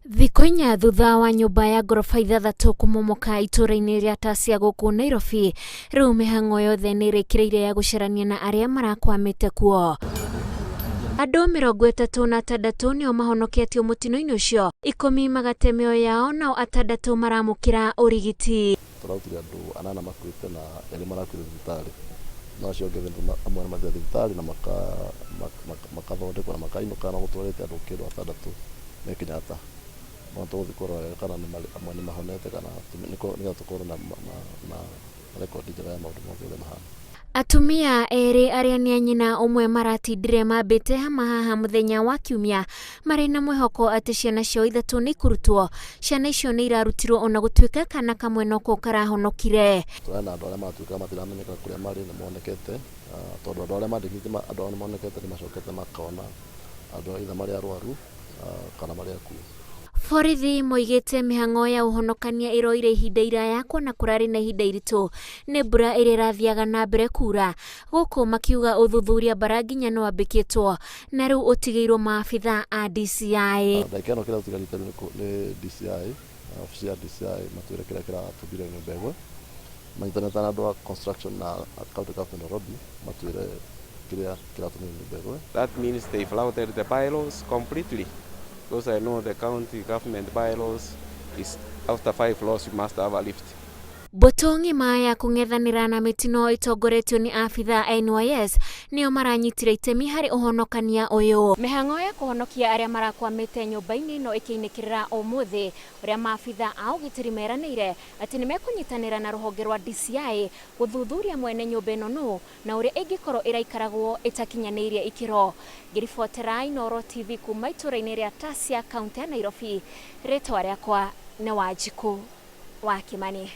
Thikũ inya thutha wa nyũmba ya ngoroba ithathatũ kũmomoka itũũra-inĩ rĩa Tasia gũkũ Nairobi, rĩu mĩhang'o yothe nĩ ĩrĩkĩrĩire ya gũcarania na arĩa marakwamĩte kuo. Andũ 36 nĩo mahonoketio mũtino-inĩ ũcio, 10 magate mĩoyo yao nao atandatũ maramũkĩra ũrigiti. Tũrarutire andũ anana makuĩte na erĩ marakuire thibitarĩ, no acio angĩ amwe nĩ mathire thibitarĩ na makathondekwo na makainũka, no gũtwarĩte andũ kĩndũ atandatũ me Kenyatta. No tũgũthiĩ kũrora wega kana amwe nĩ mahonete kana nĩgetha tũkorwo na rekondi njega ya maũndũ mothe ũrĩa mahana. Atumia erĩ arĩa nĩ a nyina ũmwe maratindire mambĩte hama haha mũthenya wa Kiumia marĩ na mwĩhoko atĩ ciana ciao ithatũ nĩ ikurutwo. Ciana icio nĩ irarutirwo ona gũtuĩka kana kamwe noko karahonokire. Tũrarĩ na andũ arĩa maratuĩka matiramenyeka kũrĩa marĩ nĩ monekete, tondũ andũ arĩa mandĩkithĩtie andũ ao nĩ monekete nĩ macokete makona andũ either marĩ arwaru kana marĩ akuũ. Borithi moigĩte mĩhang'o ya ũhonokania ĩroire ihinda iraya kuona kũrarĩ na ihinda iritũ nĩ mbura ĩrĩa ĩrathiaga na mbere kura, gũkũ makiuga ũthuthuria bara nginya nĩ wambĩkĩtwo na rĩu ũtigĩirwo maabitha a DCI. Ndagĩka ĩno kĩrĩa tũtigarĩte rĩu nĩ DCI, obici ya DCI matwĩre kĩrĩa kĩratũmire nyũmba ĩgwe, manyitanĩte na andũ a construction na county government Nairobi matwĩre kĩrĩa kĩratũmire nyũmba ĩgwe. That means they flouted the bylaws completely. Because I know the county government bylaws is after 5 floors you must have a lift. Mbũtũ ng'ima ya kũng'ethanĩra na mĩtino ĩtongoretio nĩ abitha a NYS nĩo maranyitire itemi harĩ ũhonokania ũyũ. Mĩhang'o ya kũhonokia arĩa marakwamĩte nyũmba-inĩ ĩno ĩkĩinĩkĩrĩra ũmũthĩ, ũrĩa maabitha a ũgitĩri meranĩire atĩ nĩ mekũnyitanĩra na rũhonge rwa DCI gũthuthuria mwene nyũmba ĩno nũ na ũrĩa ĩngĩkorwo ĩraikaragwo ĩtakinyanĩirie ikĩro. Ngĩribotera Inooro TV kuma itũũra-inĩ rĩa Tasia, kaunti ya Nairobi, rĩtwa rĩakwa nĩ Wanjikũ wa Kimani.